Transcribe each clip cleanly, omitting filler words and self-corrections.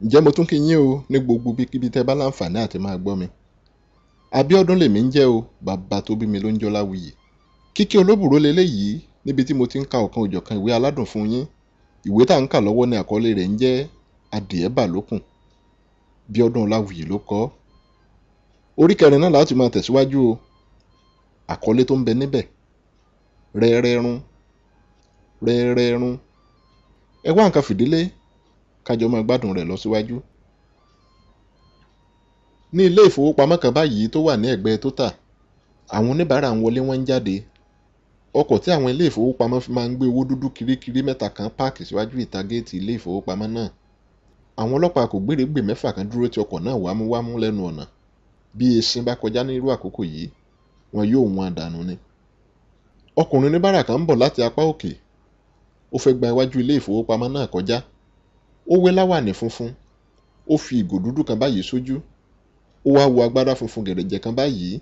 Ǹjẹ́ mo tún kí yín o ní gbogbo ibikíbi tẹ́ bá láǹfààní àti máa gbọ́ mi. Abíọ́dún lèmi ń jẹ́ o, bàbá tó bí mi ló ń jẹ́ Ọláwuyì. Kíkí olóbùrò leléyìí níbi tí mo ti ń ka ọ̀kan òjọ̀kan ìwé aládùn fún yín. Ìwé tá ń kà lọ́wọ́ ní àkọlé rẹ̀ ń jẹ́ Adìẹ bà lókùn. Bíọ́dún Ọláwuyì ló kọ ọ́. Orí kẹrin náà la ó ti máa tẹ̀síwájú o. Àkọlé tó ń bẹ níbẹ̀: Rẹ́rẹ́rún, rẹ́rẹ́rún. Ẹ wá nǹkan fìdílé ká jọ máa gbádùn rẹ̀ lọ síwájú. Ní ilé ìfowópamọ́ kan báyìí tó wà ní ẹ̀gbẹ́ Total, àwọn oníbàárà ń wọlé, wọ́n ń jáde. Ọkọ̀ tí àwọn ilé ìfowópamọ́ fi máa ń gbé owó dúdú kirikiri mẹ́ta kan páàkì síwájú ìta géètì ilé ìfowópamọ́ náà. Àwọn ọlọ́pàá kò gbérégbè mẹ́fà kan dúró ti ọkọ̀ náà wámúwámú lẹ́nu ọ̀nà. Bí eṣin bá kọjá ní irú àkókò yìí, wọn yóò wọ́n dànù ni. Ọkùnrin oníbàárà kan ń bọ̀ láti apá òkè. Ó fẹ́ gba iwájú ilé ìfowópamọ́ náà kọjá. Ó wé láwàní funfun. Ó fi ìgò dúdú kan báyìí sójú. Ó wá wọ agbádá funfun gẹ̀rẹ̀jẹ̀ kan báyìí.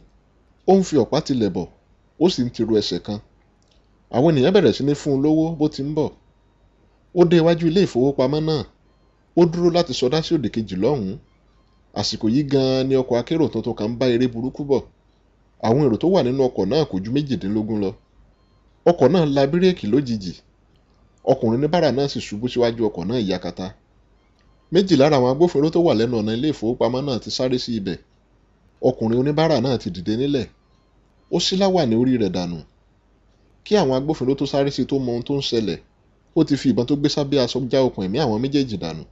Ó ń fi ọ̀pá tilẹ̀ bọ̀, ó sì ń tiro ẹsẹ̀ kan. Àwọn ènìyàn bẹ̀rẹ̀ sí ní fún un lówó bó ti ń bọ̀. Ó dé iwájú ilé ìfowópamọ́ náà. Ó dúró láti sọdá sí òdì kejì lọ́hùn-ún. Àsìkò yìí gan-an ni ọkọ̀ akérò tuntun kan ń bá eré burúkú bọ̀. Àwọn èrò tó wà nínú ọkọ̀ náà kò ju 18 lọ. Ọkọ̀ náà la bíréèkì lójijì. Ọkùnrin oníbàárà náà sì ṣubú síwájú ọkọ̀ náà yakata. Méjì lára àwọn agbófinró tó wà lẹ́nu ọ̀nà ilé ìfowópamọ́ náà ti sáré sí ibẹ̀. Ọkùnrin oníbàárà náà ti dìde nílẹ̀. Ó ṣí láwàní orí rẹ̀ dànù. Kí àwọn agbófinró tó sáré sí tó mọ ohun tó ń ṣẹlẹ̀, ó ti fi ìbọn tó gbé sábẹ́ aṣọ já okùn ẹ̀mí àwọn méjèèjì dànù.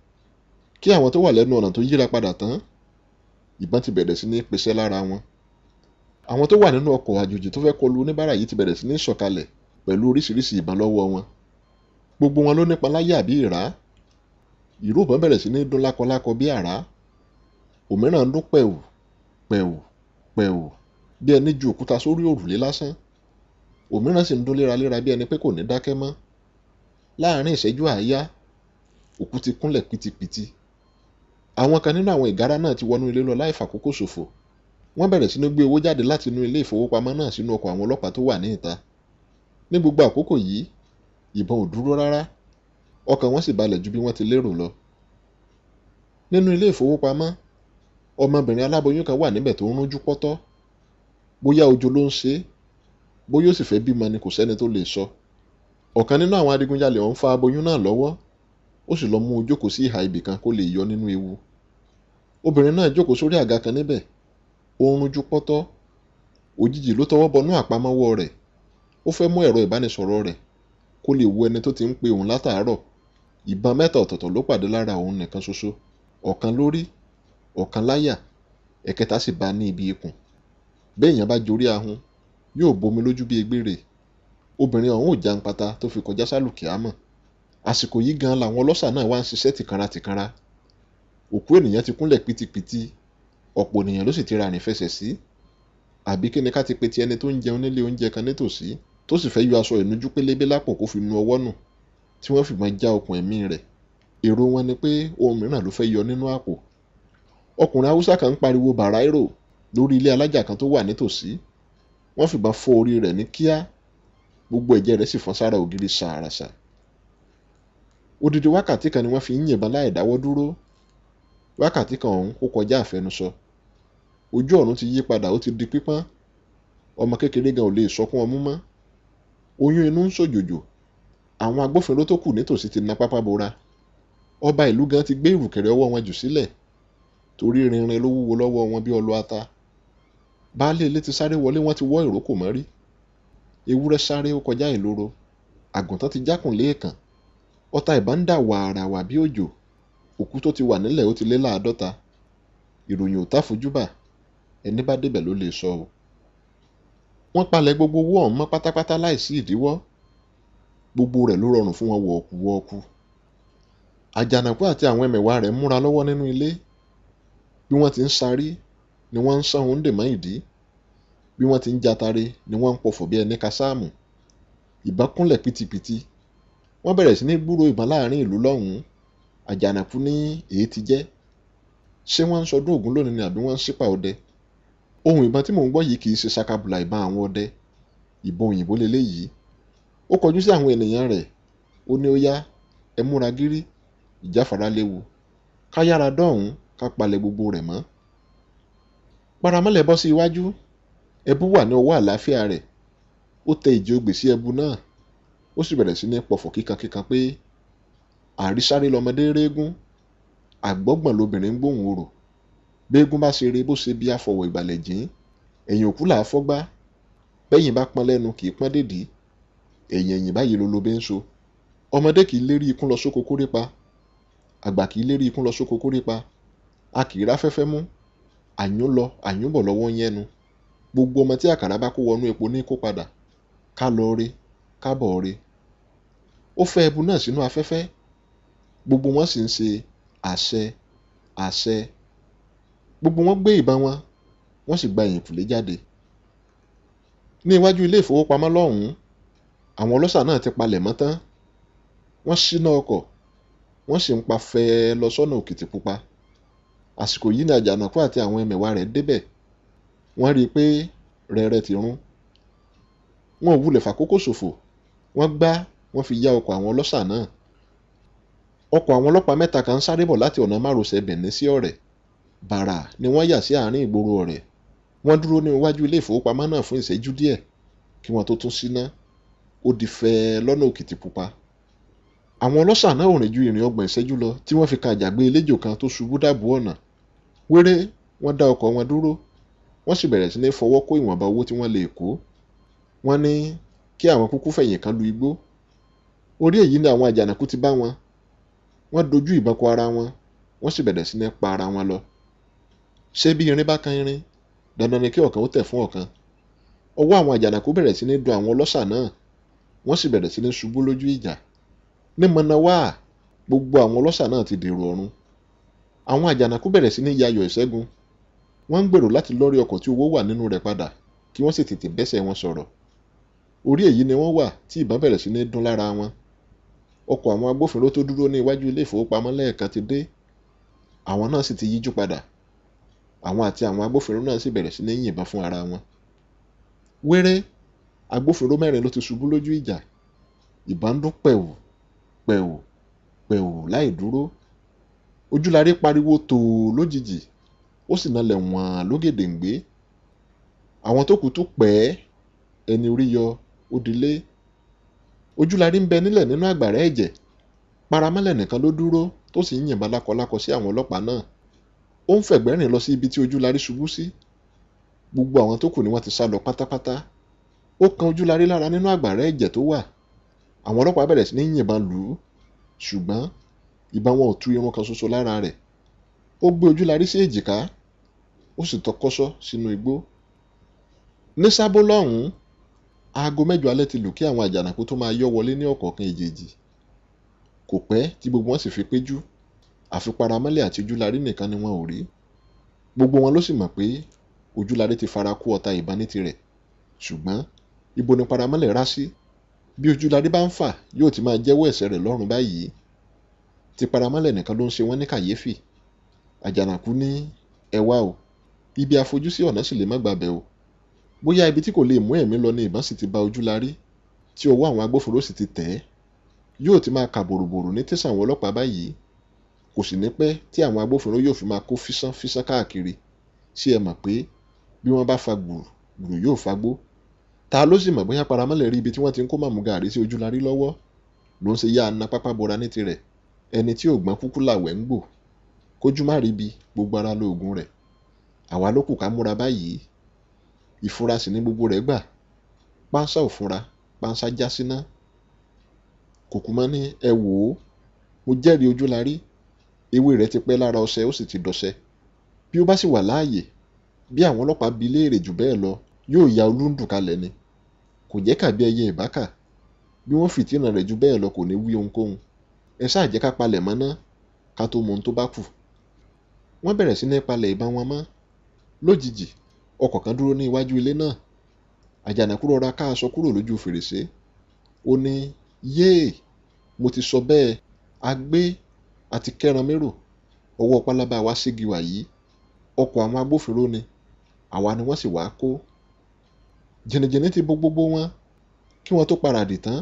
Kí àwọn tó wà lẹ́nu ọ̀nà tó yíra padà tán, ìbọn ti bẹ̀rẹ̀ sí ní pèsè lára wọn. Àwọn tó wà nínú ọkọ̀ àjòjì tó fẹ́ kọlu oníbàárà yìí ti bẹ̀rẹ̀ sí ní sọ̀kalẹ̀ pẹ̀lú oríṣiríṣi ìbọn lọ́wọ́ wọn. Gbogbo wọn ló nípa láyà bí ìrá. Ìró ìbọn bẹ̀rẹ̀ sí ní dún lákọlákọ bí àrá. Òmíràn ń dún pẹ̀wù, pẹ̀wù, pẹ̀wù bí ẹni ju òkúta sórí òrùlé lásán. Òmíràn sì ń dún léraléra bí ẹni pé kò ní dákẹ́ mọ́. Láàárín ìṣẹ́jú àáyá, òkú ti kúnlẹ̀ pitipiti. Àwọn kan nínú àwọn ìgárá náà ti wọnú ilé lọ láì fàkókò ṣòfò. Wọ́n bẹ̀rẹ̀ sí ní gbé owó jáde láti inú ilé ìfowópamọ́ náà sínú ọkọ̀ àwọn ọlọ́pàá tó wà ní ìta. Ní gbogbo àkókò yìí, ìbọn ò dúró rárá. Ọkàn wọn sì balẹ̀ ju bí wọ́n ti lérò lọ. Nínú ilé ìfowópamọ́, ọmọbìnrin aláboyún kan wà níbẹ̀ tó ń rúnjú pọ́tọ́. Bóyá ojo ló ń ṣe é, bóyá ó sì fẹ́ bímọ ni, kò sẹ́ni tó lè sọ. Ọ̀kan nínú àwọn adigunjalè ọ̀hún fa aboyún náà lọ́wọ́, ó sì lọ mú un jókòó sí ìhà ibì kan kó lè yọ nínú ewu. Obìnrin náà jókòó sórí àga kan níbẹ̀, ó ń rúnjú pọ́tọ́. Òjijì ló tọwọ́ bọnú àpamọ́wọ́ rẹ̀. Ó fẹ́ mú ẹ̀rọ ìbánisọ̀rọ̀ rẹ̀ kó lè wo ẹni tó ti ń pe òun látàárọ̀. Ìbọn mẹ́ta ọ̀tọ̀ọ̀tọ̀ ló pàdé lára òun nìkan ṣoṣo. Ọ̀kan lórí, ọ̀kan láyà, ẹ̀kẹta sì bá a ní ibi ikùn. Béèyàn bá jorí ahun, yóò bomi lójú bí egbére. Obìnrin ọ̀hún ò jàǹpátá tó fi kọjá sálùkìámọ̀. Àsìkò yìí gan làwọn ọlọ́ṣà náà wá ń ṣiṣẹ́ tìkanra tìkanra. Òkú ènìyàn ti kúnlẹ̀ pitipiti. Ọ̀pọ̀ ènìyàn ló sì ti rarìn fẹsẹ̀ sí. Àbí kí ni ká ti pe ti ẹni tó ń jẹun nílé oúnjẹ kan nítòsí tó sì fẹ́ yọ aṣọ ìnujú pélébé lápò kó fi nu ọwọ́ nù, tí wọ́n fìbọn já okùn ẹ̀mí rẹ̀. Èrò wọn ni pé ohun mìíràn ló fẹ́ yọ nínú àpò. Ọkùnrin Haúsá kan ń pariwo bàráìrò lórí ilé alájà kan tó wà nítòsí. Wọ́n fìbọn fọ́ orí rẹ̀ ní kíá. Gbogbo ẹ̀jẹ̀ rẹ̀ sì fọ́n sára ògiri sàràsà. Odidi wákàtí kan ni wọ́n fi ń yìnbọn láì dáwọ́ dúró. Wákàtí kan ọ̀hún ó kọjá àfẹnusọ. Ojú ọ̀run ti yí padà, ó ti di pípọ́n. Ọmọ kékeré gan ò lè sọkún ọmú mọ́. Oyún inú ń ṣòjòjò. Àwọn agbófinró tó kù nítòsí ti na pápá bora. Ọba ìlú gan ti gbé ìrùkẹ̀rẹ̀ ọwọ́ wọn jù sílẹ̀ torí rinrin ló wúwo lọ́wọ́ wọn bí ọlọ ata. Baálé ilé ti sáré wọlé, wọ́n ti wọ́ ìrókò mọ́rí. Ewúrẹ́ sáré ó kọjá ìloro. Àgùntàn ti jákùn léèkàn. Ọta ìbọn ń dà wàràwà bí òjò. Òkú tó ti wà nílẹ̀ ó ti lé láàdọ́ta. Ìròyìn ò táfojúbà. Ẹni bá débẹ̀ ló lè sọ o. Wọ́n palẹ̀ gbogbo owó ọ̀hún mọ́ pátápátá láìsí ìdíwọ́. Gbogbo rẹ̀ ló rọrùn fún wọn wọ̀ọ̀kù wọ̀ọ̀kù. Àjànàkú àti àwọn ẹmẹ̀wà rẹ̀ múra lọ́wọ́ nínú ilé. Bí wọ́n ti ń sarí ni wọ́n ń sán òǹdè mọ́ ìdí. Bí wọ́n ti ń jatare ni wọ́n ń pọfọ̀ bí ẹni ka sáàmù. Ìbọn kúnlẹ̀ pitipiti. Wọ́n bẹ̀rẹ̀ sí ní gbúròó ìbọn láàrin ìlú lọ́hùn-ún. Àjànàkú ní èé ti jẹ́. Ṣé wọ́n ń sọdún Ògún lónìí ni àbí wọ́n ń ṣípà ọdẹ? Ohun ìbọn tí mò ń gbọ́ yìí kì í ṣe sakabùlà ìbọn àwọn ọdẹ. Ìbọn òyìnbó leléyìí. Ó kọjú sí àwọn ènìyàn rẹ̀. Ó ní ó yá, ẹ múra gírí, ìjáfara léwu. Ká yára dọ́hùn-ún ká palẹ̀ gbogbo rẹ̀ mọ́. Paramọ́lẹ̀ bọ́ sí iwájú. Ẹbu wà ní ọwọ́ àlàáfíà rẹ̀. Ó tẹ ìjì ogbè sí ẹbu náà. Ó sì bẹ̀rẹ̀ sí ní pọfọ̀ kíkankíkan pé àrísáré lọmọdé régún, àgbọ́gbọ̀n lobìnrin ń gbóhùn orò. Béégún bá ṣeré bó ṣe bí afọwọ̀ ìgbàlẹ̀ jìn, ẹ̀yìn òkú là á fọ́gbá. Bẹ́yìn bá pọ́n lẹ́nu kì í pọ́n dédìí. Ẹ̀yìn ẹ̀yìn báyìí lolobé ń so. Ọmọdé kì í lérí ikún lọ sóko kórè pa. Àgbà kì í lérí ikún lọ sóko kórè pa. A kì í ráfẹ́fẹ́ mú. Àyún lọ, àyún bọ̀ lọ́wọ́ ń yẹ́nu. Gbogbo ọmọ tí àkàrà bá kó wọnú epo ní kó padà. Ká lọ re, ká bọ̀ re. Ó fẹ́ ẹbu náà sínú afẹ́fẹ́. Gbogbo wọn sì ń ṣe àṣẹ, àṣẹ. Gbogbo wọn gbé ìbọn wọn, wọ́n sì gba ẹ̀yìnkùlé jáde. Ní iwájú ilé ìfowópamọ́ lọ́hùn-ún, àwọn ọlọ́ṣà náà ti palẹ̀ mọ́ tán. Wọ́n ṣíná ọkọ̀, wọ́n sì ń pa fẹ́ẹ́ lọ sọ́nà Òkìtìpupa. Àsìkò yìí ni Àjànàkú àti àwọn ẹmẹ̀wà rẹ̀ débẹ̀. Wọ́n rí i pé rẹ́rẹ́ ti rún. Wọn ò wulẹ̀ fàkókò ṣòfò. Wọ́n gbá, wọ́n fi yá ọkọ̀ àwọn ọlọ́ṣà náà. Ọkọ̀ àwọn ọlọ́pàá mẹ́ta kan ń sáré bọ̀ láti ọ̀nà márosẹ̀ Bẹ̀ní sí Ọ̀rẹ́. Bàrà ni wọ́n yà sí àárín ìgboro Ọ̀rẹ́. Wọ́n dúró ní iwájú ilé ìfowópamọ́ náà fún ìṣẹ́jú díẹ̀ kí wọ́n tó tún ṣíná. Ó di fẹ́ẹ́ lọ́nà Òkìtìpupa. Àwọn ọlọ́ṣà náà ò rìn ju ìrìn ọgbọ̀n ìṣẹ́jú lọ tí wọ́n fi kan àjàgbé eléjò kan tó ṣubú dàbú ọ̀nà. Wéré wọ́n dá ọkọ̀ wọn dúró. Wọ́n sì bẹ̀rẹ̀ sí ní fọwọ́ kó ìwọ̀nba owó tí wọ́n lè kó. Wọ́n ní kí àwọn kúkú fẹ̀yìn kan lu igbó. Orí èyí ni àwọn Àjànàkú ti bá wọn. Wọ́n dojú ìbọn kọ ara wọn, wọ́n sì bẹ̀rẹ̀ sí ní pa ara wọn lọ. Ṣé bí irin bá kan irin, dandan ni kí ọ̀kan ó tẹ̀ fún ọ̀kan. Ọwọ́ àwọn Àjànàkú bẹ̀rẹ̀ sí ní dun àwọn ọlọ́ṣà náà. Wọ́n sì bẹ̀rẹ̀ sí ní ṣubú lójú ìjà. Ní mọ̀nàwá, gbogbo àwọn ọlọ́ṣà náà ti dèrò ọ̀run. Àwọn Àjànàkú bẹ̀rẹ̀ sí ní yayọ̀ ìṣẹ́gun. Wọ́n ń gbèrò láti lọ́rí ọkọ̀ tí owó wà nínú rẹ̀ padà kí wọ́n sì tètè bẹ́sẹ̀ wọn sọ̀rọ̀. Orí èyí ni wọ́n wà tí ìbọn bẹ̀rẹ̀ sí ní dún lára wọn. Ọkọ̀ àwọn agbófinró tó dúró ní iwájú ilé ìfowópamọ́ lẹ́ẹ̀kan ti dé. Àwọn náà sì ti yíjú padà. Àwọn àti àwọn agbófinró náà sì bẹ̀rẹ̀ sí ní yìnbọn fún ara wọn. Wéré, agbófinró mẹ́rin ló ti ṣubú lójú ìjà. Ìbọn ń dún pẹ̀wù, pẹ̀wù, pẹ̀wù láì dúró. Ojúlarí pariwo tòò lójijì, ó sì nalẹ̀ wọ̀n lógèdèǹgbé. Àwọn tó kù tún pẹ́, ẹni orí yọ, ó dilé. Ojúlarí ń bẹ nílẹ̀ nínú àgbàrá ẹ̀jẹ̀. Paramọ́lẹ̀ nìkan ló dúró tó sì ń yìnbọn lákọlákọ sí àwọn ọlọ́pàá náà. Ó ń fẹ̀gbẹ́ rìn lọ sí ibi tí Ojúlarí ṣubú sí. Gbogbo àwọn tó kù ni wọ́n ti sá lọ pátápátá. Ó kan Ojúlarí lára nínú àgbàrá ẹ̀jẹ̀ tó wà. Àwọn ọlọ́pàá bẹ̀rẹ̀ sí ní yìnbọn lù ú, ṣùgbọ́n ìbọn wọn ò tú irun kan ṣoṣo lára rẹ̀. Ó gbé Ojúlarí sí èjìká, ó sì tọkọ́ṣọ́ sínú igbó. Ní Sábó lọ́hùn-ún, aago mẹ́jọ alẹ́ ti lù kí àwọn Àjànàkú tó máa yọ́ wọlé ní ọ̀kọ̀ọ̀kan èjèèjì. Kò pẹ́ tí gbogbo wọn sì fi péjú. Àfi Paramọ́lẹ̀ àti Ojúlarí nìkan ni wọn ò rí. Gbogbo wọn ló sì mọ̀ pé Ojúlarí ti fara kó ọta ìbọn ní tirẹ̀. Ṣùgbọ́n ibo ni Paramọ́lẹ̀ rá sí? Bí Ojúlarí bá ń fà, yóò ti máa jẹ́wọ́ ẹ̀ṣẹ̀ rẹ̀ lọ́rùn báyìí. Ti Paramọ́lẹ̀ nìkan ló ń ṣe wọ́n ní kàyéfì. Àjànàkú ní ẹ wá o, ibi àfojúsí ọ̀nà sì lè má gbabẹ̀ o. Bóyá ibi tí kò lè mú ẹ̀mí lọ ni ìbọn sì ti ba Ojúlarí, tí ọwọ́ àwọn agbófinró sì ti tẹ̀ ẹ́. Yóò ti máa kà bòròbòrò ní tẹ̀sán àwọn ọlọ́pàá báyìí. Kò sì ní pẹ́ tí àwọn agbófinró yóò fi máa kó físán físán káàkiri. Ṣé ẹ mọ̀ pé bí wọ́n bá fa gbùrù, gbùrù yóò fagbó? Ta ló sì mọ̀ bóyá Paramọ́lẹ̀ rí ibi tí wọ́n ti ń kó màmú gàárì sí Ojúlarí lọ́wọ́? Ló ń ṣe yá na pápá bora ní tirẹ̀. Ẹni tí ò gbọ́n kúkú làwẹ̀ ń gbò. Kójú má ríbi, gbogbo ara lóògùn rẹ̀. Àwa ló kù ká múra báyìí. Ìfura sì ni gbogbo rẹ̀ gbà. Pánsá ò fura, pánsá já síná. Kòkúmọ́ ní ẹ wò ó, mo jẹ́rìí Ojúlarí. Ewé rẹ̀ ti pẹ́ lára ọṣẹ ó sì ti dọṣẹ. Bí ó bá sì wà láàyè, bí àwọn ọlọ́pàá bi léèrè jù bẹ́ẹ̀ lọ, yóò ya olúndùn kalẹ̀ ni. Kò jẹ́ kà bí ẹyẹ ìbákà. Bí wọ́n fìtínà rẹ̀ jù bẹ́ẹ̀ lọ kò ní wí ohunkóhun. Ẹ ṣáà jẹ́ ká palẹ̀ mọ́ ná, ká tó mọ ohun tó bá kù. Wọ́n bẹ̀rẹ̀ sí ní palẹ̀ ìbọn wọn mọ́. Lójijì, ọkọ̀ kan dúró ní iwájú ilé náà. Àjànàkú rọra ká aṣọ kúrò lójú fèrèsé. Ó ní, yéè, mo ti sọ bẹ́ẹ̀, a gbé àti kẹ́ran mérò. Ọwọ́ pálábá wa ségi wàyí. Ọkọ̀ àwọn agbófinró ni. Àwa ni wọ́n sì wá kó. Jìnnìjìnnì ti bo gbogbo wọn. Kí wọ́n tó paradì tán,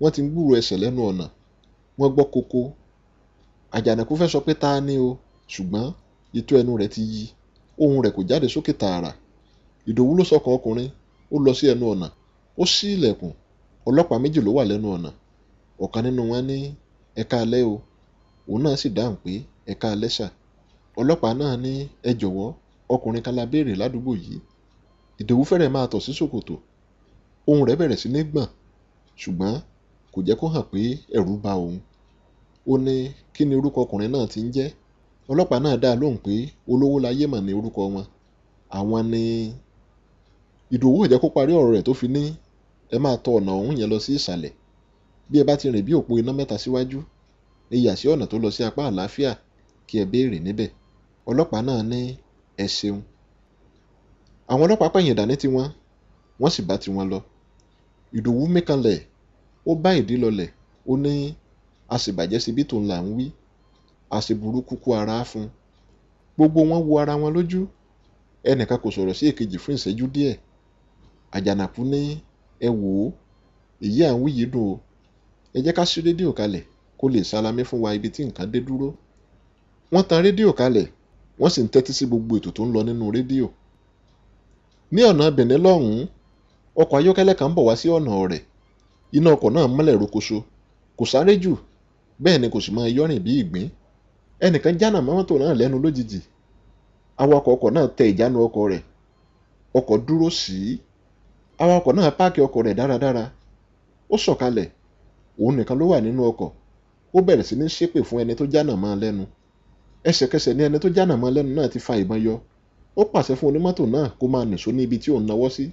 wọ́n ti ń gbúròó ẹsẹ̀ lẹ́nu ọ̀nà. Wọ́n gbọ́ koko. Àjànàkú fẹ́ sọ pé ta ni o, ṣùgbọ́n itọ́ ẹnu rẹ̀ ti yí, ohùn rẹ̀ kò jáde sókè tààrà. Ìdòwú ló sọkàn ọkùnrin, ó lọ sí ẹnu ọ̀nà, ó ṣí ilẹ̀kùn. Ọlọ́pàá méjì ló wà lẹ́nu ọ̀nà. Ọ̀kan nínú wọn ní, "Ẹ káalẹ́ o." Òun náà sì dáhùn pé, "Ẹ káalẹ́ sà." Ọlọ́pàá náà ní, "Ẹ jọ̀wọ́, ọkùnrin kan la béèrè ládùúgbò yìí." Ìdòwú fẹ́rẹ̀ máa tọ̀ sí ṣòkòtò. Ohùn rẹ̀ bẹ̀rẹ̀ sí ní gbọ̀n, ṣùgbọ́n kò jẹ́ kó hàn pé ẹ̀rù bà òun. Ó ní, "Kí ni orúkọ ọkùnrin náà tí ń jẹ́?" Ọlọ́pàá náà dá lóhùn pé Olówólayé mà ní orúkọ wọn. Àwọn ni. Ìdòwú ò jẹ́ kó parí ọ̀rọ̀ rẹ̀ tó fi ní, "Ẹ máa tọ ọ̀nà ọ̀hún yẹn lọ sí ìsàlẹ̀. Bí ẹ bá ti rìn bí òpó iná mẹ́ta síwájú, ẹ yà sí ọ̀nà tó lọ sí apá àlàáfíà kí ẹ béèrè níbẹ̀." Ọlọ́pàá náà ní, "Ẹ ṣeun." Àwọn ọlọ́pàá pẹ̀yìn dà ní tiwọn, wọ́n sì bá tiwọn lọ. Ìdòwú mí kanlẹ̀, ó bá ìdí lọlẹ̀, ó ní, àṣebàjẹ́ ṣe bí tòun là ń wí, àṣeburúkú kú ara fún. Gbogbo wọn wo ara wọn lójú, ẹnìkan kò sọ̀rọ̀ sí èkejì fún ìṣẹ́jú díẹ̀. Àjànàkú ní, "Ẹ wò ó, èyí à ń wí yìí dùn o. Ẹ jẹ́ ká ṣí rédíò kalẹ̀ kó lè ṣalamí fún wa ibi tí nǹkan dé dúró." Wọ́n tan rédíò kalẹ̀, wọ́n sì ń tẹ́tí sí gbogbo ètò tó ń lọ nínú rédíò. Ní ọ̀nà Benin lọ́hùn-ún, ọkọ̀ ayọ́kẹ́lẹ́ kan ń bọ̀ wá sí ọ̀nà Ọ̀rẹ̀. Iná ọkọ̀ náà mọ́lẹ̀ rokoṣo, kò sáré jù, bẹ́ẹ̀ ni kò sì máa yọ́rìn bí ìgbín. Ẹnìkan jánà mọ́ mọ́tò náà lẹ́nu lójijì. Awakọ̀ ọkọ̀ náà tẹ ìjánu ọkọ̀ rẹ̀. Ọkọ̀ dúró sí i. Awakọ̀ náà páàkì ọkọ̀ rẹ̀ dáradára. Ó sọ̀kalẹ̀, òun nìkan ló wà nínú ọkọ̀. Ó bẹ̀rẹ̀ sí ní ṣépè fún ẹni tó jánà mọ́ lẹ́nu. Ẹsẹ̀kẹsẹ̀ ni ẹni tó jánà mọ́ lẹ́nu náà ti fa ìbọn yọ. Ó pàṣẹ fún onímọ́tò náà kó máa nìṣó ní ibi tí òun nawọ́ sí.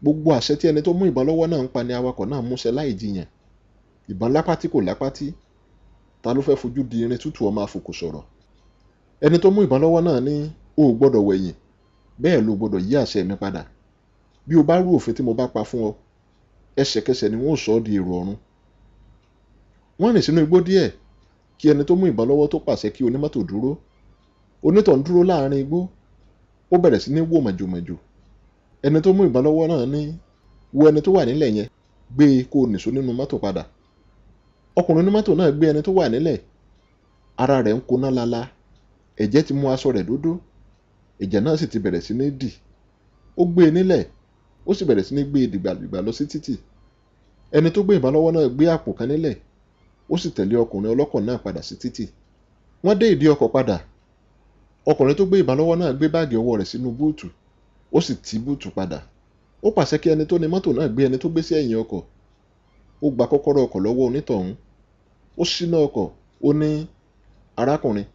Gbogbo àṣẹ tí ẹni tó mú ìbọn lọ́wọ́ náà ń pa ni awakọ̀ náà múṣẹ láì jiyàn. Ìbọn lápátí kò lápátí. Ta ló fẹ́ fojú di irin tútù ọmọ afòkò sọ̀rọ̀? Ẹni tó mú ìbọn lọ́wọ́ náà ní, "O ò gbọ́dọ̀ wẹ̀yìn, bẹ́ẹ̀ lo gbọ́dọ̀ yí àṣẹ mi padà. Bí o bá rú òfin tí mo bá pa fún ọ, ẹsẹ̀kẹsẹ̀ ni wọ́n ó sọ ọ́ di èrò ọ̀run." Wọ́n rìn sínú igbó díẹ̀ kí ẹni tó mú ìbọn lọ́wọ́ tó pàṣẹ kí onímọ́tò dúró. Onítọ̀hún dúró láàrin igbó, ó bẹ̀rẹ̀ sí ní wò mọ̀jòmọ̀jò. Ẹni tó mú ìbọn lọ́wọ́ náà ní, "Wo ẹni tó wà nílẹ̀ yẹn, gbé e kó o nìṣó nínú mọ́tò padà." Ọkùnrin onímọ́tò náà gbé ẹni tó wà nílẹ̀. Ara rẹ̀ ń koná lala, ẹ̀jẹ̀ ti mú aṣọ rẹ̀ dúdú, ẹ̀jẹ̀ náà sì ti bẹ̀rẹ̀ sí ní dì. Ó gbé e nílẹ̀, ó sì bẹ̀rẹ̀ sí ní gbé e dìgbàdìgbà lọ sí títì. Ẹni tó gbé ìbọn lọ́wọ́ náà gbé àpò kan nílẹ̀, ó sì tẹ̀lé ọkùnrin ọlọ́kọ̀ náà padà sí títì. Wọ́n dé ìdí ọkọ̀ padà. Ọkùnrin tó gbé ìbọn lọ́wọ́ náà gbé báàgì ọwọ́ rẹ̀ sínú búùtù, ó sì ti búùtù padà. Ó pàṣẹ kí ẹni tó ní mọ́tò náà gbé ẹni tó gbé sí ẹ̀yìn ọkọ̀. Ó gba kọ́kọ́rọ́ ọkọ̀ lọ́wọ́ onítọ̀hún. Ó ṣíná ọkọ̀, ó ní, "Arákùnrin,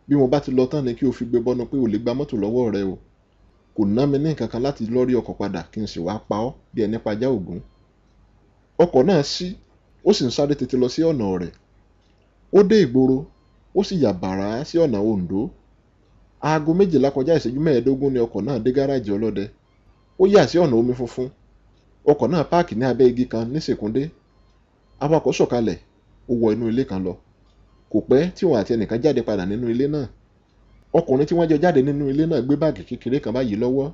bí mo bá ti lọ tán ni kí o fi gbé bọ́nu pé o lè gba mọ́tò lọ́wọ́ rẹ o. Kò ná mi ní nǹkan kan láti lọ́rí ọkọ̀ padà kí n sì wá pa ọ́ bí ẹni pajá Ògún." Ọkọ̀ náà ṣí, ó sì ń sáré tètè lọ sí ọ̀nà Ọ̀rẹ̀. Ó dé ìgboro, ó sì yà bàrá sí ọ̀nà Oǹdó. Aago 11 kọjá ìṣẹ́jú 15 ni ọkọ̀ náà dé gáràjì ọlọ́dẹ. Ó yà sí ọ̀nà omi funfun. Ọkọ̀ náà páàkì ní abẹ́ igi kan ní Ṣèkúndé. Awakọ̀ sọ̀kalẹ̀, ó wọ inú ilé kan lọ. Kò pẹ́ tí òun àti ẹnìkan jáde padà nínú ilé náà. Ọkùnrin tí wọ́n jọ jáde nínú ilé náà gbé báàgì kékeré kan báyìí lọ́wọ́.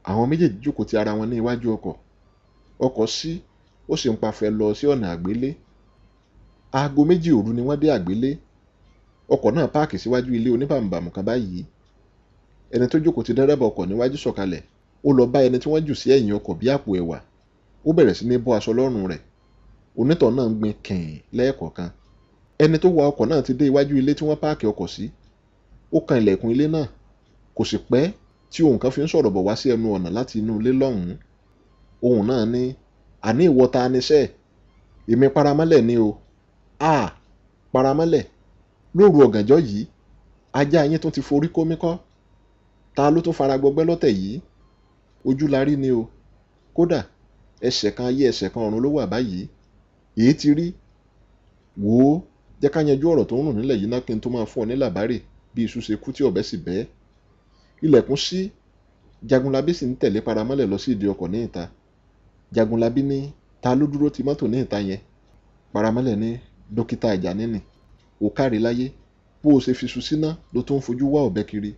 Àwọn méjèèjì jókòó ti ara wọn ní iwájú ọkọ̀. Ọkọ̀ ṣí, ó sì ń pafẹ́ lọ sí ọ̀nà àgbélé. Aago 2 òru ni wọ́n dé àgbélé. Ọkọ̀ náà páàkì síwájú ilé oníbàmùbàmù kan báyìí. Ẹni tó jókòó ti dẹ́rẹ́bà ọkọ̀ níwájú sọ̀kalẹ̀, ó lọ bá ẹni tí wọ́n jù sí ẹ̀yìn ọkọ̀ bí àpò ẹ̀wà. Ó bẹ̀rẹ̀ sí ní bọ́ aṣọ lọ́rùn rẹ̀. Onítọ̀hún náà ń gbin kìn lẹ́ẹ̀kọ̀kan. Ẹni tó wa ọkọ̀ náà ti dé iwájú ilé tí wọ́n páàkì ọkọ̀ sí. Ó kan ilẹ̀kùn ilé náà. Kò sì pẹ́ tí ohùn kan fi ń sọ̀rọ̀ bọ̀ wá sí ẹnu ọ̀nà láti inú ilé lọ́hùn-ún. Ohùn náà ní, "Àní ìwọ ta ni sẹ́? Èmi paramọ́lẹ̀ ni o." "À, paramọ́lẹ̀. Lóru ọ̀gànjọ́ yìí, ajá yín tún ti forí kó mi kọ́. Ta ló tún fara gbọgbẹ́ lọ́tẹ̀ yìí? Ojú la rí ni o. Kódà ẹsẹ̀ kan ayé ẹsẹ̀ kan ọ̀run ló wà báyìí. Èé ti rí. Wò ó, jẹ́ ká yanjú ọ̀rọ̀ tó ń rùn nílẹ̀ yìí ná kí n tó máa fún ọ ní làbárè bí iṣu ṣe kú tí ọ̀bẹ sì bẹ́." Ilẹ̀kùn ṣí, Jagunlabi sì ń tẹ̀lé paramọ́lẹ̀ lọ sí ìdí ọkọ̀ ní ìta. Jagunlabi ní, "Ta ló dúró ti mọ́tò ní ìta yẹn?" Paramọ́lẹ̀ ní, "Dókítà Àjàní ni. Ó káre láyé. Bó o ṣe fi iṣu síná ló tún ń fojú wá ọ̀bẹ kiri.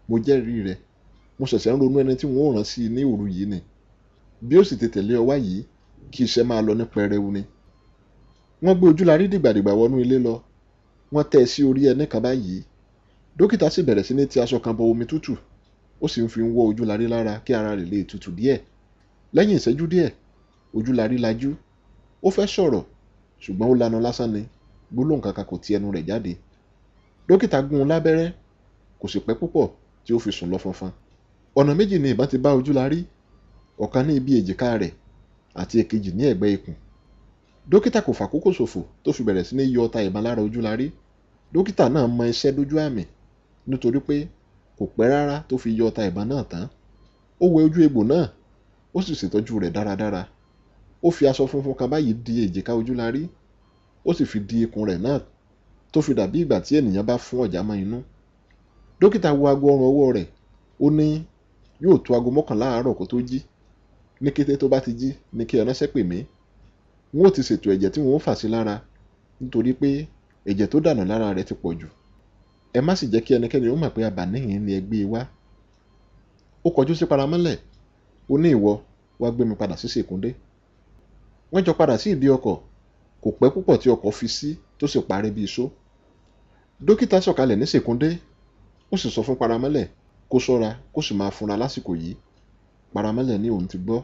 Mo jẹ́rìí rẹ. Mo ṣẹ̀ṣẹ̀ ń ronú ẹni tí n ó rán sí i ní òru yìí ni. Bí ó sì ti tẹ̀lé ọ wá yìí, kí iṣẹ́ máa lọ ní pẹrẹu ni." Wọ́n gbé Ojúlarí dìgbàdìgbà wọnú ilé lọ. Wọ́n tẹ́ ẹ sí orí ẹní kan báyìí. Dókítà sì bẹ̀rẹ̀ sí ní ti aṣọ kan bọ omi tútù, ó sì ń fi wọ́ Ojúlarí lára kí ara rẹ̀ lè tutù díẹ̀. Lẹ́yìn ìṣẹ́jú díẹ̀, Ojúlarí lajú. Ó fẹ́ sọ̀rọ̀, ṣùgbọ́n ó lanu lásán ni, gbólóhùn kankan kò ti ẹnu rẹ̀ jáde. Dókítà gún un lábẹ́rẹ́, kò sì pẹ́ púpọ̀ tí ó fi sùn lọ fọnfọn. Ọ̀nà méjì ni ìbọn ti bá Ojúlarí, ọ̀kan ní ibi èjìká rẹ̀ àti èkejì ní ẹ̀gbẹ́ ikùn. Dókítà kò fàkókò ṣòfò tó fi bẹ̀rẹ̀ sí ní yọ ọta ìbọn lára Ojúlarí. Dókítà náà mọ iṣẹ́ dójú àmì, nítorí pé kò pẹ́ rárá tó fi yọ ọta ìbọn náà tán. Ó wẹ ojú egbò náà, ó sì ṣètọ́jú rẹ̀ dáradára. Ó fi aṣọ funfun kan báyìí di èjìká Ojúlarí, ó sì fi di ikùn rẹ̀ náà tó fi dàbí ìgbà tí ènìyàn bá fún ọ̀já mọ́ inú. Dókítà wo aago ọrùn ọwọ́ rẹ̀, ó ní yóò tó aago 11 àárọ̀ kó tó jí. Ní kété tó bá ti jí ni kí ẹ ránṣẹ́ pè mí. N ó ti ṣètò ẹ̀jẹ̀ tí wọ́n ó fà sí lára, nítorí pé ẹ̀jẹ̀ tó dànù lára rẹ̀ ti pọ̀ jù. Ẹ má sì jẹ́ kí ẹnikẹ́ni ó mọ̀ pé abà níhìn ni ẹ gbé e wá. Ó kọjú sí Paramọ́lẹ̀, ó ní ìwọ wá gbé mi padà sí Ṣèkúndé. Wọ́n jọ padà sí ìdí ọkọ̀, kò pẹ́ púpọ̀ tí ọkọ̀ fi sí tó sì parí bí iṣó. Dókítà sọ̀kalẹ̀ ní Ṣèkúndé, ó sì sọ fún Paramọ́lẹ̀ kó ṣọ́ra kó sì máa fúnra lásìkò yìí. Paramọ́lẹ̀ ní òun ti gbọ́.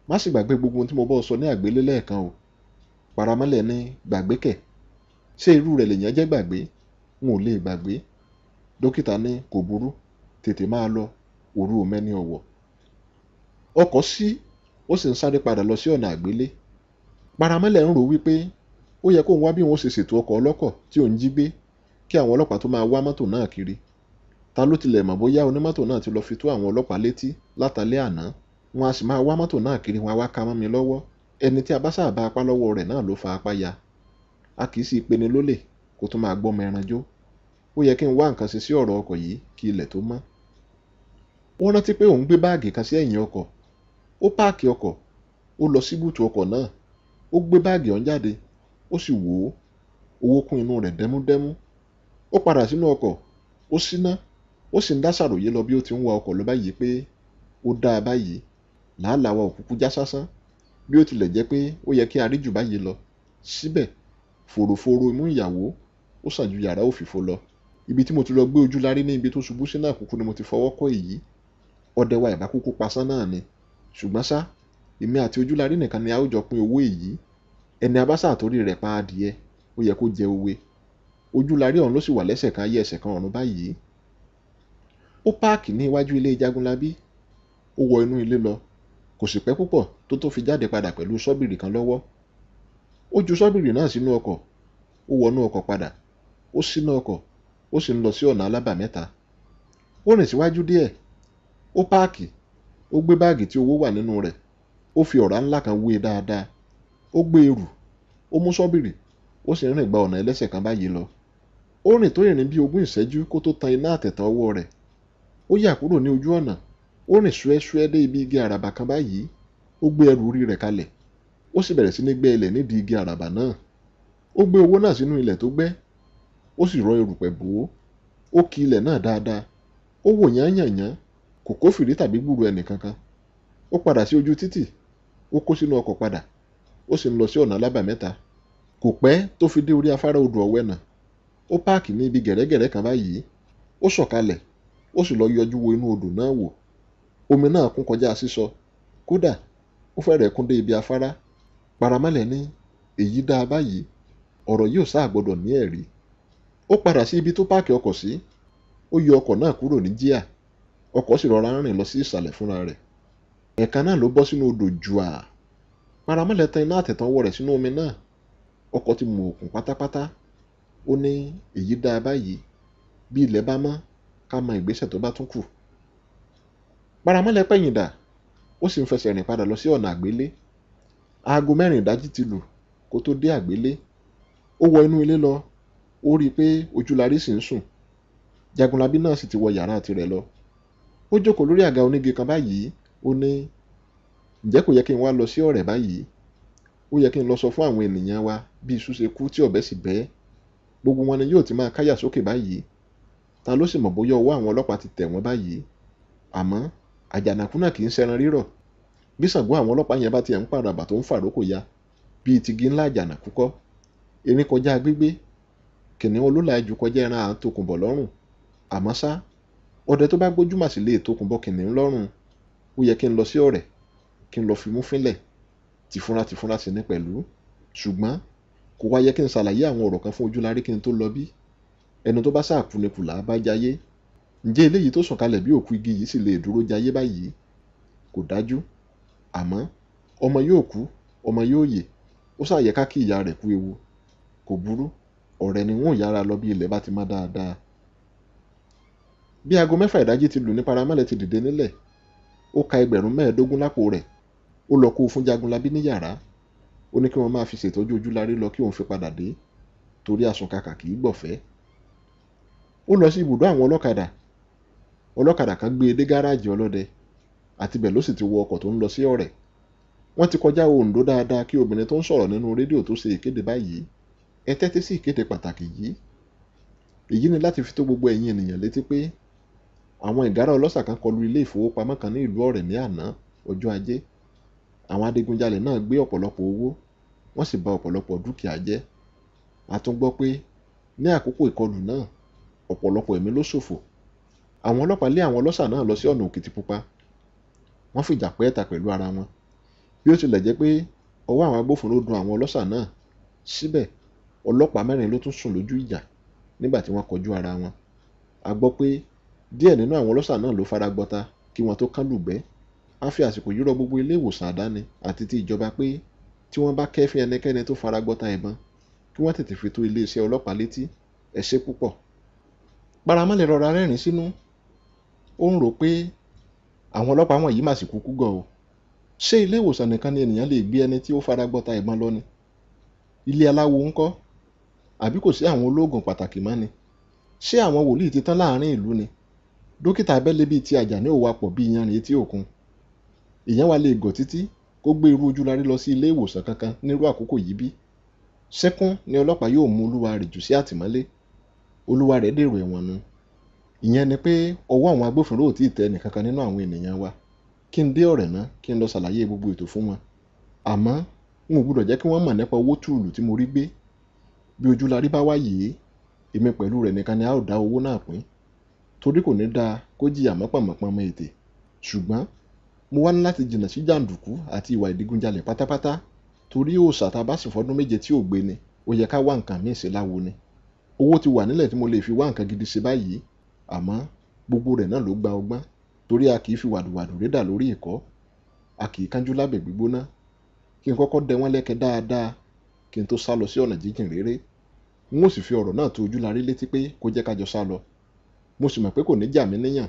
Má sì gbàgbé gbogbo ohun tí mo bọ́ sọ ní àgbélé lẹ́ẹ̀kan o. Paramọ́lẹ̀ ní gbàgbé kẹ̀. Ṣé irú rẹ̀ lèèyàn jẹ́ gbàgbé? N ò lè gbàgbé. Dókítà ní kò burú, tètè máa lọ, òru ò mẹ́ni ọ̀wọ̀. Ọkọ̀ ṣí, ó sì ń sáré padà lọ sí ọ̀nà àgbélé. Paramọ́lẹ̀ ń rò wípé ó yẹ kóun wá bí òun ó ṣe ṣètò ọkọ̀ ọlọ́kọ̀ tí òun jí gbé kí àwọn ọlọ́pàá tó máa wá mọ́tò náà kiri. Ta ló tilẹ̀ mọ̀ bóyá onímọ́tò náà ti lọ fi tó àwọn ọlọ́pàá létí látàlẹ́ àná. Wọn a sì máa wá mọ́tò náà kiri, wọn a wá ka mọ́ mi lọ́wọ́. Ẹni tí a bá sáà bá apá lọ́wọ́ rẹ̀ náà ló fa apá ya. A kì í sì peni lólè kó tún máa gbọ́mọ ẹran jó. Ó yẹ kí n wá nǹkan ṣe sí ọ̀rọ̀ ọkọ̀ yìí kí ilẹ̀ tó mọ́. Ó rántí pé òun gbé báàgì kan sí ẹ̀yìn ọkọ̀. Ó páàkì ọkọ̀, ó lọ sí bùtù ọkọ̀ náà, ó gbé báàgì ọ̀hún jáde, ó sì wò ó. Owó kún inú rẹ̀ dẹ́múdẹ́mú. Ó padà sínú ọkọ̀, ó ṣíná, ó sì ń dá ṣàròyé lọ bí ó ti ń wa ọkọ̀ lọ báyìí pé ó dáa báyìí, làálàá wa ò kúkú já sásán. Bí ó tilẹ̀ jẹ́ pé ó yẹ kí a rí jù báyìí lọ. Síbẹ̀, fòròfóró imú ìyàwó ó sàn ju yàrá òfìfo lọ. Ibi tí mo ti lọ gbé Ojúlarí ní ibi tó ṣubú sí náà kúkú ni mo ti fọwọ́ kọ́ èyí. Ọdẹ wa ìbá kúkú pasán náà ni. Ṣùgbọ́n ṣá, èmi àti Ojúlarí nìkan ni a ó jọ pín owó èyí. Ẹni a bá sà torí rẹ̀ pa adìẹ, ó yẹ kó jẹ òwe. Ojúlarí ọ̀hún ló sì wà lẹ́sẹ̀ kan ayé ẹsẹ̀ kan ọ̀run báyìí. Ó páàkì ní iwájú ilé Jagunlabí. Ó wọ inú ilé lọ. Kò sì pẹ́ púpọ̀ tó tó fi jáde padà pẹ̀lú ṣọ́bìrì kan lọ́wọ́. Ó ju ṣọ́bìrì náà sínú ọkọ̀. Ó wọnú ọkọ̀ padà. Ó ṣíná ọkọ̀, ó sì ń lọ sí ọ̀nà Alábàmẹ́ta. Ó rìn síwájú díẹ̀. Ó páàkì, ó gbé báàgì tí owó wà nínú rẹ̀. Ó fi ọ̀rá ńlá kan wé e dáadáa. Ó gbé e rù, ó mú ṣọ́bìrì, ó sì ń rìn gba ọ̀nà ẹlẹ́sẹ̀ kan báyìí lọ. Ó rìn tó ìrìn bí 20 ìṣẹ́jú kó tó tan iná àtẹ̀tàn ọwọ́ rẹ̀. Ó yà kúrò ní ojú ọ̀nà. Ó rìn ṣúẹ́ṣúẹ́ dé ibi igi àràbà kan báyìí. Ó gbé ẹrù orí rẹ̀ kalẹ̀. Ó sì bẹ̀rẹ̀ sí ní gbẹ́ ilẹ̀ nídìí igi àràbà náà. Ó gbé owó náà sínú ilẹ̀ tó gbẹ́. Ó sì rọ erùpẹ̀ bò ó. Ó ki ilẹ̀ náà dáadáa. Ó wò yányànyán, kò kófìrí tàbí gbúròó ẹnì kankan. Ó padà sí ojú títì. Ó kó sínú ọkọ̀ padà. Ó sì ń lọ sí ọ̀nà Alábàmẹ́ta. Kò pẹ́ tó fi dé orí afárá odò Ọ̀wẹ́nà. Ó páàkì ní ibi gẹ̀rẹ́gẹ̀rẹ́ kan báyìí. Ó sọ̀kalẹ̀, ó sì lọ yọjú wo inú odò náà wò. Omi náà kún kọjá sísọ. Kódà, ó fẹ́rẹ̀ẹ́ kún dé ibi afárá. Paramọ́lẹ̀ ní èyí dáa báyìí, ọ̀rọ̀ yìí ò sáà gbọdọ̀ ní ẹ̀rí. Ó padà sí ibi tó páàkì ọkọ̀ sí. Ó yọ ọkọ̀ náà kúrò ní jíà. Ọkọ̀ sì rọra ń rìn lọ sí ìsàlẹ̀ fúnra rẹ̀. Ẹ̀ẹ̀kan náà ló bọ́ sínú odò jùà. Paramọ́lẹ̀ tan iná àtẹ̀tàn ọwọ́ rẹ̀ sínú omi náà. Ọkọ̀ ti mú òkun pátápátá. Ó ní èyí dáa báyìí, bí ilẹ̀ bá mọ́, ká mọ ìgbésẹ̀ tó bá tún kù. Paramọ́lẹ̀ pẹ̀yìndà, ó sì ń fẹsẹ̀ rìn padà lọ sí ọ̀nà àgbélé. Aago 4 ìdájí ti lù kó tó dé àgbélé. Ó wọ inú ilé lọ, ó rí i pé Ojúlarí sì ń sùn. Jagunlabí náà sì ti wọ yàrá tirẹ̀ lọ. Ó jókòó lórí àga onígi kan báyìí, ó ní ǹjẹ́ kò yẹ kí n wá lọ sí ọ̀rẹ́ báyìí? Ó yẹ kí n lọ sọ fún àwọn ènìyàn wa bí iṣu ṣe kú tí ọ̀bẹ sì bẹ́. Gbogbo wọn ni yóò ti máa káyà sókè báyìí. Ta ló sì mọ̀ bóyá ọwọ́ àwọn ọlọ́pàá ti tẹ̀ wọ́n báyìí? Àmọ́ àjànàkú náà kì í ṣẹran rírọ̀. Bí Ṣàngó àwọn ọlọ́pàá yẹn bá tiẹ̀ ń pàràbà tó ń fàrókò ya, bíi tigi ńlá àjànàkú kọ́. Erin kọjá gbígbé. Kìnìún olólàájú kọjá ẹran à ń tokùn bọ̀ lọ́rùn. Àmọ́ ṣá, ọdẹ tó bá gbójú mà sì lè tokùn bọ kìnìún lọ́rùn. Ó yẹ kí n lọ sí Ọ̀rẹ̀, kí n lọ fimú fínlẹ̀, tìfúnra tìfúnra sì ní pẹ̀lú. Ṣùgbọ́n kò wá yẹ kí n ṣàlàyé àwọn ọ̀rọ̀ kan fún Ojúlarí kí n tó lọ bí? Ẹni tó bá sáà kú ni kùlà bá jayé. Ǹjẹ́ eléyìí tó sùn kalẹ̀ bí òkú igi yìí sì lè dúró jayé báyìí? Kò dájú. Àmọ́ ọmọ yóò kú, ọmọ yóò yè. Ó sáà yẹ ká kí ìyá rẹ̀ kú ewu. Kò burú, Ọ̀rẹ̀ ni wọn ò yára lọ bí ilẹ̀ bá ti mọ́ dáadáa. Bí aago 6 ìdájí ti lù ní Paramọ́lẹ̀ ti dìde nílẹ̀. Ó ka 25,000 lápò rẹ̀. Ó lọ kó o fún Jagunlabí ní yàrá. Ó ní kí wọ́n máa fi ṣètọ́jú Ojúlarí lọ kí òun fi padà dé, torí àsunkakà kì í gbọ̀fẹ́. Ó lọ sí ibùdó àwọn ọlọ́kadà. Ọlọ́kadà kan gbé e dé gáràjì ọlọ́dẹ, àtibẹ̀ ló sì ti wọ ọkọ̀ tó ń lọ sí Ọ̀rẹ̀. Wọ́n ti kọjá Oǹdó dáadáa kí obìnrin tó ń sọ̀rọ̀ nínú rédíò tó ṣe ìkéde báyìí. Ẹ tẹ́tí sí ìkéde pàtàkì yìí. Èyí ni láti fi tó gbogbo ẹ̀yin ènìyàn létí pé àwọn ìgárá ọlọ́ṣà kan kọlu ilé ìfowópamọ́ kan ní ìlú Ọ̀rẹ̀ ní àná ọjọ́ Ajé. Àwọn adigunjalè náà gbé ọ̀pọ̀lọpọ̀ owó, wọ́n sì bà ọ̀pọ̀lọpọ̀ dúkìá jẹ́. A tún gbọ́ pé ní àkókò ìkọlù náà, ọ̀pọ̀lọpọ̀ ẹ̀mí ló ṣòfò. Àwọn ọlọ́pàá lé àwọn ọlọ́ṣà náà lọ sí ọ̀nà Òkìtìpupa. Wọ́n fìjà pẹ́ẹ́ta pẹ̀lú ara wọn. Bí ó tilẹ̀ jẹ́ pé ọwọ́ àwọn agbófinró dun àwọn ọlọ́ṣà náà, síbẹ̀ ọlọ́pàá 4 ló tún sùn lójú ìjà nígbà tí wọ́n kọjú ara wọn. A gbọ́ pé díẹ̀ nínú àwọn ọlọ́ṣà náà ló fara gbọta kí wọ́n tó kán lùgbẹ́. A fi àsìkò yìí rọ gbogbo ilé ìwòsàn àdáni àti ti ìjọba pé tí wọ́n bá kẹ́fín ẹnikẹ́ni tó fara gbọta ìbọn, kí wọ́n tètè fi tó iléeṣẹ́ ọlọ́pàá létí. Ẹ ṣé púpọ̀. Paramọ́lẹ̀ rọra rẹ́rìn sínú. Ó ń rò pé àwọn ọlọ́pàá wọ̀nyí mà sì kúkú gọ̀ o. Ṣé ilé ìwòsàn nìkan ni ènìyàn lè gbé ẹni tí ó fara gbọta ìbọn lọ ni? Ilé aláwo ńkọ́? Àbí kò sí àwọn olóògùn pàtàkì mọ́ ni? Ṣé àwọn wòlíì ti tán láàrin ìlú ni? Dókítà abẹ́lé bíi ti Àjàní ò wapọ̀ bíi iyanrìn etí òkun. Èèyàn wá lè gọ̀ títí kó gbé irú Ojúlarí lọ sí ilé ìwòsàn kankan nírú àkókò yìí bí? Ṣíkún ni ọlọ́pàá yóò mú olúwa rẹ̀ jù sí àtìmọ́lé. Olúwa rẹ̀ dèrò ẹ̀wọ̀n nu. Ìyẹn ni pé ọwọ́ àwọn agbófinró ò tí ì tẹ ẹnìkankan nínú àwọn ènìyàn wa. Kí n dé Ọ̀rẹ̀ náà kí n lọ ṣàlàyé gbogbo ètò fún wọn. Àmọ́ n ò gbọdọ̀ jẹ́ kí wọ́n mọ̀ nípa owó tùlù tí mo rí gbé. Bí Ojúlarí bá wá yìí, èmi pẹ̀lú rẹ̀ nìkan ni a ó dá owó náà pín. Torí kò ní dáa kó jìyà mọ́pọ̀nmọ́pọ́n mọ́ ètè. Ṣùgbọ́n mo wá ní láti jìnnà sí jàǹdùkú àti ìwà ìdigunjalè pátápátá, torí òòṣà tá a bá sì fọdún 7 tí ò gbé ni, ó yẹ ká wá nǹkan míì ṣe láwo ni. Owó ti wà nílẹ̀ tí mo lè fi wá nǹkan gidi ṣe báyìí, àmọ́ gbogbo rẹ̀ náà ló gba ọgbọ́n, torí a kì í fi wàdùwàdù rédà lórí ìkọ́, a kì í kánjú lábẹ́ gbígbóná. Kí n kọ́kọ́ dẹ wọ́n lẹ́kẹ dáadáa kí n tó sá lọ sí ọ̀nà jíjìn réré. N ó sì fi ọ̀rọ̀ náà tó Ojúlarí létí pé kó jẹ́ ká jọ sá lọ. Mo sì mọ̀ pé kò ní jà mí níyàn,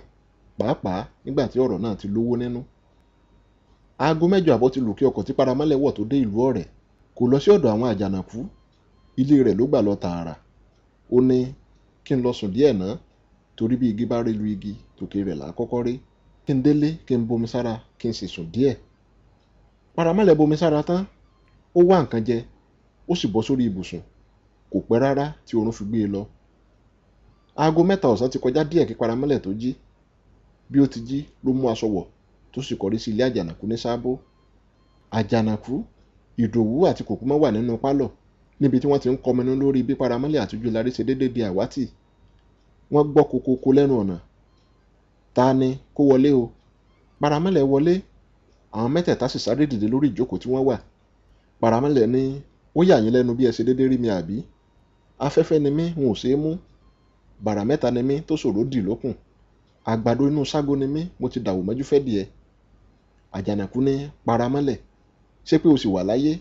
pàápàá nígbà tí ọ̀rọ̀ náà ti lówó nínú. Aago 8:30 ti lù kí ọkọ̀ tí Paramọ́lẹ̀ wọ̀ tó dé ìlú Ọ̀rẹ̀. Kò lọ sí ọ̀dọ̀ àwọn àjànàkú. Ilé rẹ̀ ló gbà lọ tààrà. Ó ní kí n lọ sùn díẹ̀ ná, torí bí igi bá ré lu igi, tòkè rẹ̀ là á kọ́kọ́ rí. Kí n délé, kí n bomi sára, kí n sì sùn díẹ̀. Paramọ́lẹ̀ bomi sára tán, ó wá nǹkan jẹ, ó sì bọ́ sórí ibùsùn. Kò pẹ́ rárá tí oorun fi gbé e lọ. Aago 3 ọ̀sán ti kọjá díẹ̀ kí Paramọ́lẹ̀ tó jí. Bí ó ti jí ló mú aṣọ wọ̀ tó sì kọrí sí ilé Àjànàkú ní Sábó. Àjànàkú, Ìdòwú àti Kòkúmọ́ wà nínú pálọ̀ níbi tí wọ́n ti ń kọminú lórí bí Paramọ́lẹ̀ àti Ojúlarí ṣe déédé di àwátì. Wọ́n gbọ́ kokoko lẹ́nu ọ̀nà. Ta ni kó wọlé o? Paramọ́lẹ̀ wọlé. Àwọn mẹ́tẹ̀ẹ̀ta sì sáré dìde lórí ìjókòó tí wọ́n wà. Paramọ́lẹ̀ ní ó yà yín lẹ́nu bí ẹ ṣe déédé rí mi àbí? Afẹ́fẹ́ ni mí, n ò ṣe é mú. Bàrà mẹ́ta ni mí tó ṣòro dì lókùn. Àgbàdo inú ságo ni mí, mo ti dàwọ̀ mọ́jú fẹ́ díẹ̀. Àjànàkú ní Paramọ́lẹ̀, ṣé pé o sì wà láyé?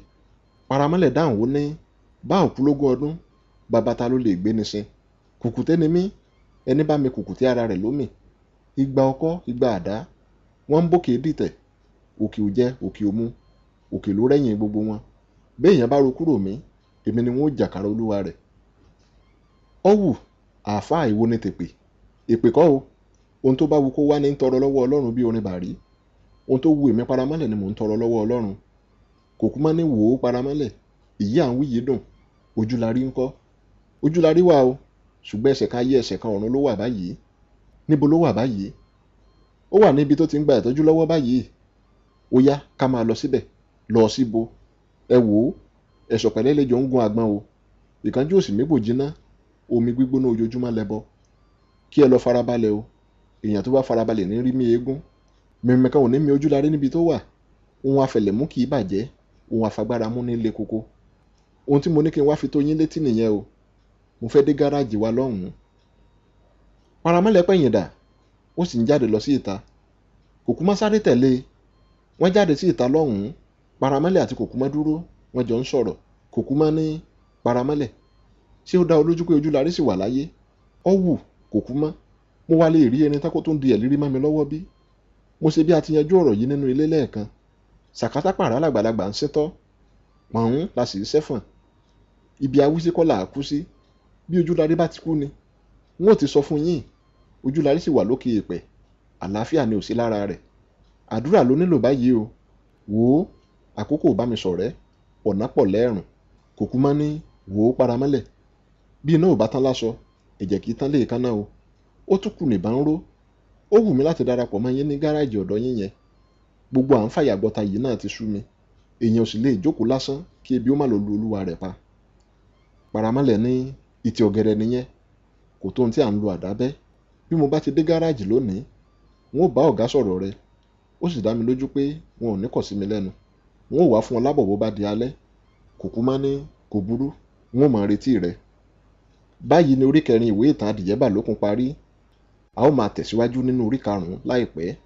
Paramọ́lẹ̀ dáhùn ó ní bá òkú lógún ọdún, bàbá ta ló lè gbé ni sin? Kùkùté ni mí, ẹni bá mi kùkùté ara rẹ̀ lómì. Igba ọkọ́, igba àdá, wọ́n ń bókè dìtẹ̀. Òkè ò jẹ, òkè ò mu, òkè ló rẹ́yìn gbogbo wọn. Béèyàn bá ro kúrò mí, èmi ni wọn ó jàkàrà olúwa rẹ̀. Ọ̀wù, àáfàá ìwo ni tèpè. Èpè kọ́ o. Ohun tó bá wu kó wá ní ń tọrọ lọ́wọ́ Ọlọ́run bí orin bàrí. Ohun tó wu èmi Paramọ́lẹ̀ ni mò ń tọrọ lọ́wọ́ Ọlọ́run. Kòkúmọ́ ní wò ó Paramọ́lẹ̀. Èyí à ń wí yìí dùn. Ojúlarí ńkọ́? Ojúlarí wà o, ṣùgbọ́n ẹsẹ̀ kan ayé ẹsẹ̀ kan ọ̀run ló wà báyìí. Níbo ló wà báyìí? Ó wà níbi tó ti ń gba ìtọ́jú lọ́wọ́ báyìí. Ó yá ká máa lọ síbẹ̀. Lọ síbo? Ẹ wò ó, ẹ̀sọ̀ pẹ̀lẹ́ lejò ń gun àgbọn o. Ìkánjú ò sì mégbò jiná. Omi gbígbóná ojoojúmọ́ lẹbọ. Kí ẹ lọ farabalẹ̀ o. Èèyàn tó bá farabalẹ̀ ní rí mí eégún. Mìmì kan ò ní mi Ojúlarí níbi tó wà. Ohun afẹ̀lẹ̀mú kì í bàjẹ́, ohun afagbára mú ní le koko. Ohun tí mo ní kí n wá fi tó yín létí nìyẹn o. Mo fẹ́ dé gáràjì wa lọ́hùn-ún. Paramọ́lẹ̀ pẹ̀yìn dà, ó sì ń jáde lọ sí ìta. Kòkúmọ́ sáré tẹ̀lé e. Wọ́n jáde sí ìta lọ́hùn-ún. Paramọ́lẹ̀ àti Kòkúmọ́ dúró, wọ́n jọ ń sọ̀rọ̀. Kòkúmọ́ ní, Paramọ́lẹ̀, ṣé ó dá ọ lójú pé Ojúlarí sì wà láyé? Ó wù, Kòkúmọ́. Mo wá lè rí erin tán kó tó ń di ẹ̀lírí mọ́ mi lọ́wọ́ bí? Mo ṣe bí a ti yanjú ọ̀rọ̀ yìí nínú ilé lẹ́ẹ̀kan. Sàkátà pàrà làgbàlagbà ń síntọ́. Pọ̀n la sì ń sẹ́fọ̀n. Ibi awísí kọ́ là á kú sí. Bí Ojúlarí bá ti kú ni, n ó ti sọ fún yín. Ojúlarí sì wà lókè èèpẹ̀. Àlàáfíà ni ò sí lára rẹ̀. Àdúrà ló nílò báyìí o. Wò ó, àkókò ò bá mi ṣọ̀rẹ́, ọ̀nà pọ̀ lẹ́ẹ̀rùn. Kòkúmọ́ ní, wò ó Paramọ́lẹ̀. Bí iná ò bá tán láṣọ, ẹ̀jẹ̀ kì í tán léèékánná o. Ó tún kù nìbọn ń ró. Ó wù mí láti darapọ̀ mọ́ yín ní gáràjì ọ̀dọ̀ yín yẹn. Gbogbo à ń fàyàgbọ́ta yìí náà ti sú mi. Èèyàn ò sì lè jókòó lásán kí ebi ó má lọ lu olúwa rẹ̀ pa. Paramọ́lẹ̀ ní, ìtì ọ̀gẹ̀dẹ̀ nìyẹn. Kò tó ohun tí à ń lo àdá bẹ́. Bí mo bá ti dé gáràjì lónìí, n ó bá ọ̀gá sọ̀rọ̀ rẹ. Ó sì dá mi lójú pé wọn ò ní kọ̀ sí mi lẹ́nu. N ó wá fún ọ lábọ̀ bó bá di alẹ́. Kòkúmọ́ ní, kò burú, n ó máa retí rẹ. Báyìí ni orí kẹrin ìwé ìtàn Adìyẹ Bàlókun parí. A ó máa tẹ̀síwájú nínú orí karùn-ún láìpẹ́.